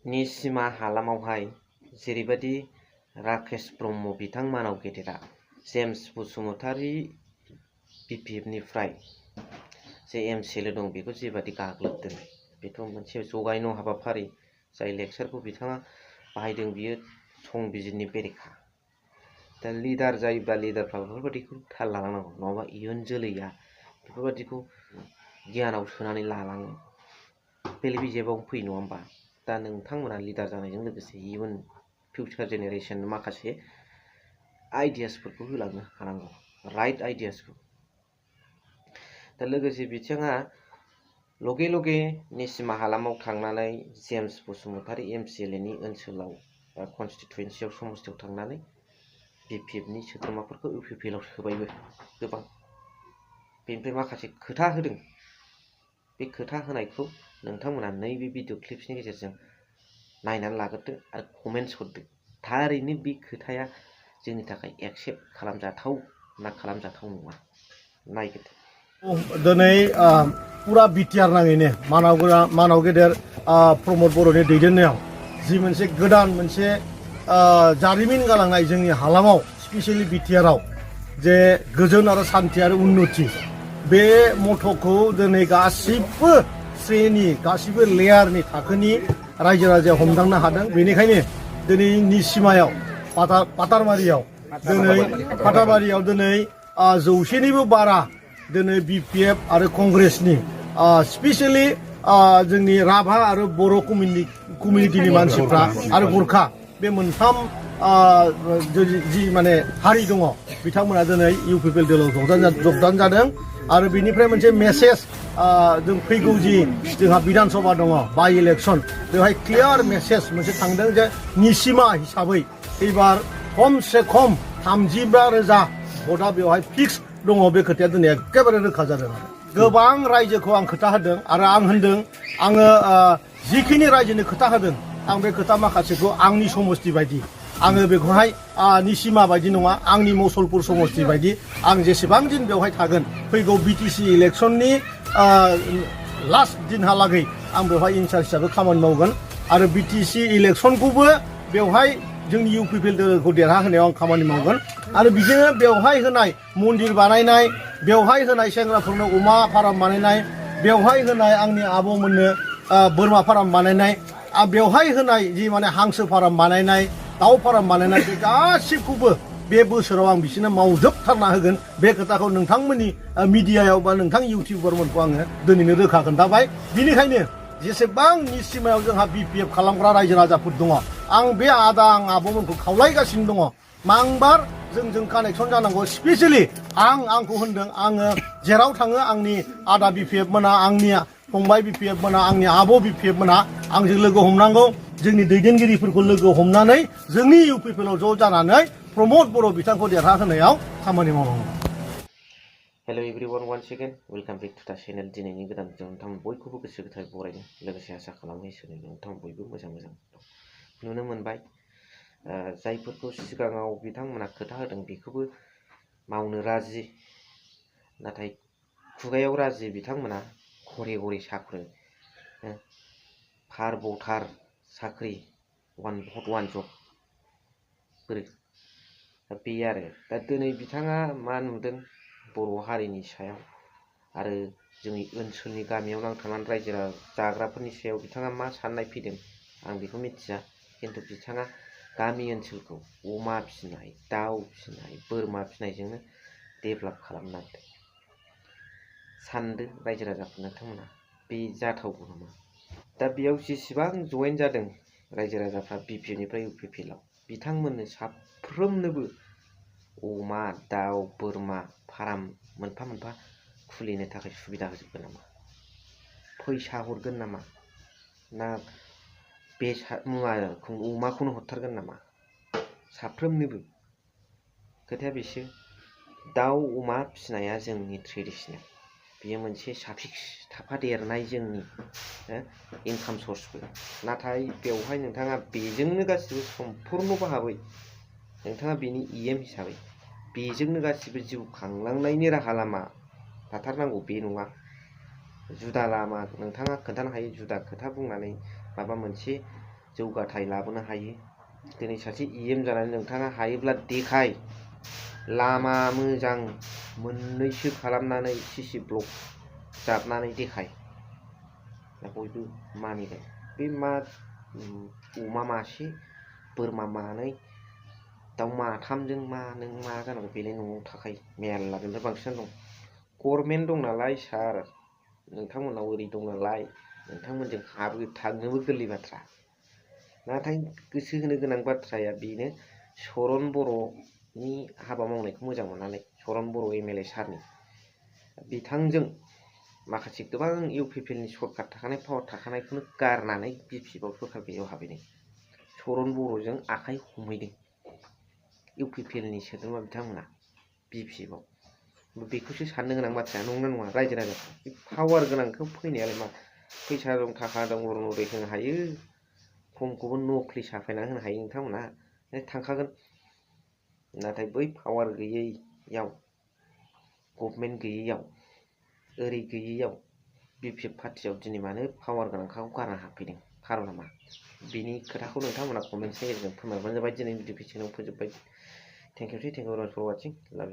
निसिमा हालामावहाय जेरैबायदि राकेश ब्रह्म बिथां मानाव गेदेरा जेम्स बसुमतारी बिपिएफनिफ्राय जे एमसिएल दं बेखौ जेबादि गाग्लोबदों बेथ' मोनसे जगायन' हाबाफारि जाय लेक्सारखौ बिथाङा बाहायदों बियो संबिजिरनि बेरेखा। दा लिडार जायोब्ला लिडारफ्रा बेफोरबायदिखौ थाल लानांगौ, नङाबा इयुन जोलैया बेफोरबायदिखौ गियानाव सोनानै लालाङो। बेले बेजेबाव फैयो नङा होमबा? दा नोंथांमोना लिडार जानायजों लोगोसे इयुन फिउचार जेनेरेसन माखासे आइडियासफोरखौ होलांनो हानांगौ, राइट आइडियासखौ। दा लोगोसे बिथाङा लगे लगे निसिमा हालामाव थांनानै जेम्स बसुमतारी एमसिएलनि ओनसोलाव बा कनस्टिटुवेन्सियाव समस्तियाव थांनानै बिपिएफनि सोद्रोमाफोरखौ इउपिपिएलआव सोबायबो गोबां। बेनिफ्राय माखासे खोथा होदों। बे खोथा होनायखौ नोंथांमोना नैबे भिडिअ क्लिप्सनि गेजेरजों नायनानै लाग्रोदो आरो कमेन्ट्स हरदो। थारैनो बे खोथाया जोंनि थाखाय एक्सेप्ट खालामजाथाव ना खालामजाथाव नङा, नायग्रोदो। दिनै पुरा बिटिआर नाङैनो मानाव गेदेर प्रमद बर'नि दैदेननायाव जि मोनसे गोदान मोनसे जारिमिन गालांनाय जोंनि हालामाव स्पेसियेलि बिटिआरआव जे गोजोन आरो सान्थि आरो उन्नति बे मथ'खौ दिनै गासिबो श्रेणी गासिबो लेयारनि थाखोनि रायजो राजाया हमदांनो हादों। बेनिखायनो दिनै निसिमायाव फाथाबारियाव दिनै 100निबो बारा दिनै बिपिएफ आरो कंग्रेसनि स्पेसियेलि जोंनि राभा आरो बर' कमिउनिटिनि मानसिफ्रा आरो गुरखा बे मोनथाम जि माने हारि दङ बिथांमोना दिनै इउपिपिएल दोलाव जगदान जादों। आरो बेनिफ्राय मोनसे मेसेज जों फैगौ जि जोंहा बिधान सभा दङ बाइ इलेक्सन बेवहाय क्लियार मेसेज मोनसे थांदों जे निसिमा हिसाबै एबार खमसे खम 35,000 भटआ बेवहाय फिक्स दङ। बे खोथाया दिनै एखेबारे रोखा जादों। गोबां रायजोखौ आं खोथा होदों आरो आं होनदों आङो जिखिनि रायजोनि खोथा होदों आं बे खोथा माखासेखौ आंनि समस्ति बायदि आङो बेखौहाय निसिमा बायदि नङा, आंनि मसलपुर समस्ति बायदि आं जेसेबां दिन बेवहाय थागोन फैगौ बिटिसि इलेक्सननि लास्ट दिनहालागै आं बेवहाय इनचार्ज हिसाबै खामानि मावगोन आरो बिटिसि इलेक्सनखौबो बेवहाय जोंनि इउपिपिएल दोलोखौ देरहाहोनायाव आं खामानि मावगोन। आरो बिदिनो बेवहाय होनाय मन्दिर बानायनाय, बेवहाय होनाय सेंग्राफोरनो अमा फार्म बानायनाय, बेवहाय होनाय आंनि आब'मोननो बोरमा फार्म बानायनाय, बेवहाय होनाय जि माने हांसो फार्म बानायनाय, दाउ फार्म बानायनाय बे गासिबखौबो बे बोसोराव आं बिसोरनो मावजोबथारना होगोन। बे खोथाखौ नोंथांमोननि मिडियायाव बा नोंथां इउटिउबारमोनखौ आङो दिनैनो रोखा खोन्थाबाय। बिनिखायनो जेसेबां निसिमायाव जोंहा बिपिएफ खालामग्रा रायजो राजाफोर दङ आं बे आं आब'मोनखौ खावलायगासिनो दङ मांबार जोंजों कानेक्सन जानांगौ। स्पेसियेलि आंखौ होनदों आङो जेराव थाङो आंनि आदा बिपिएफ मोना, आंनि फंबाय बिपिएफ मोना, आंनि आब' बिपिएफ मोना आंजों लोगो हमनांगौ। जोंनि दैदेनगिरिफोरखौ लोगो हमनानै जोंनि इउपिपिएलआव ज' जानानै प्रमद बर' बिथांखौ देरहाहोनायाव खामानि मावनांगौ। Hello' everyone, once again welcome back to the channel. दिनैनि गोदान भिडिअ नोंथां बयखौबो गोसो गोथारै बरायदों। लोगोसे आसा खालामो इसोरनि नोंथां बयबो मोजां दं। नुनो मोनबाय जायफोरखौ सिगाङाव बिथांमोना खोथा होदों बेखौबो मावनो राजि, नाथाय खुगायाव राजि बिथांमोना घरे घरे साख्रि पार भटार साख्रि वान भट वान जब बोरै बे आरो दा दिनै बिथाङा मा नुदों बर' हारिनि सायाव आरो जोंनि ओनसोलनि गामियाव नांथानानै रायजो जाग्राफोरनि सायाव बिथाङा मा साननाय फैदों आं बेखौ मिथिया। खिन्थु बिथाङा गामि ओनसोलखौ अमा फिसिनाय, दाउ फिसिनाय, बोरमा फिसिनायजोंनो डेभेलप खालामनो नागिरदों। सानदो रायजो राजाफोर नोंथांमोना बे जाथावगौ नामा? दा बेयाव जेसेबां जयेन जादों रायजो राजाफ्रा बिपिएफनिफ्राय इउपिपिएलआव बिथांमोननो साफ्रोमनोबो अमा, दाउ, बोरमा फार्म मोनफा मोनफा खुलिनो थाखाय सुबिदा होजोबगोन नामा? फैसा हरगोन नामा? ना बेसाद मुवाखौ अमाखौनो हरथारगोन नामा? साफ्रोमनोबो खोथाया बेसो। दाउ अमा फिसिनाया जोंनि ट्रेडिसनेल, बेयो मोनसे साफिक्स थाफादेरनाय जोंनि इनकाम सर्सबो। नाथाय बेवहाय नोंथाङा बेजोंनो गासिबो सम्पुर्ण भाबै नोंथाङा बेनि इएम हिसाबै बेजोंनो गासिबो जिउ खांलांनायनि राहा लामा थाथारनांगौ बे नङा। जुदा लामा नोंथाङा खोन्थानो हायो, जुदा खोथा बुंनानै माबा मोनसे जौगाथाय लाबोनो हायो दिनै सासे EM जानानै नोंथाङा हायोब्ला देखाय लामा मोजां मोननैसो खालामनानै CC ब्लक जाबनानै देखाय दा बयबो मानिबाय बे मा अमा मासे बोरमा मानै दाउ माथामजों मा नों मा जानांगौ बेलाय न'आव थाखायो मेरला बेनिफ्राय बांसिन दं गभर्नमेन्ट दं नालाय सार नोंथांमोननाव ओरै दं नालाय नोंथांमोनजों हाबो थांनोबो गोरलै बाथ्रा नाथाय गोसो होनो गोनां बाथ्राया बेनो चरन बर'नि हाबा मावनायखौ मोजां मोननानै चरन बर' MLA सारनि बिथांजों माखासे गोबां UPPLनि सरकार थाखानाय पावार थाखानायखौनो गारनानै BPFआव सरकार गैयैयाव हाबैदों चरन बर'जों आखाइ हमहैदों UPPLनि सोद्रोमा बिथांमोना BPFआव बेखौसो साननो गोनां बाथ्राया नंगौना नङा रायजो राजाफ्रा बे पावार गोनांखौ फैनायालाय मा फैसा दं थाखा दं अरुनदय होनो हायो खमखौबो नख्लि साफायना होनो हायो नोंथांमोना थांखागोन नाथाय बै पावार गैयैयाव गभर्नमेन्ट गैयैयाव ओरै गैयैयाव BPF पार्टियाव दिनै मानो पावार गोनांखौ गारना हाबफैदों खारना मा बिनि खोथाखौ नोंथांमोना कमेन्टनि गेजेरजों फोरमायबानो जाबाय दिनै भिडिअ' फिसिनाव फोजोबबाय थेंक इउ फर वाचिं लाभ इउ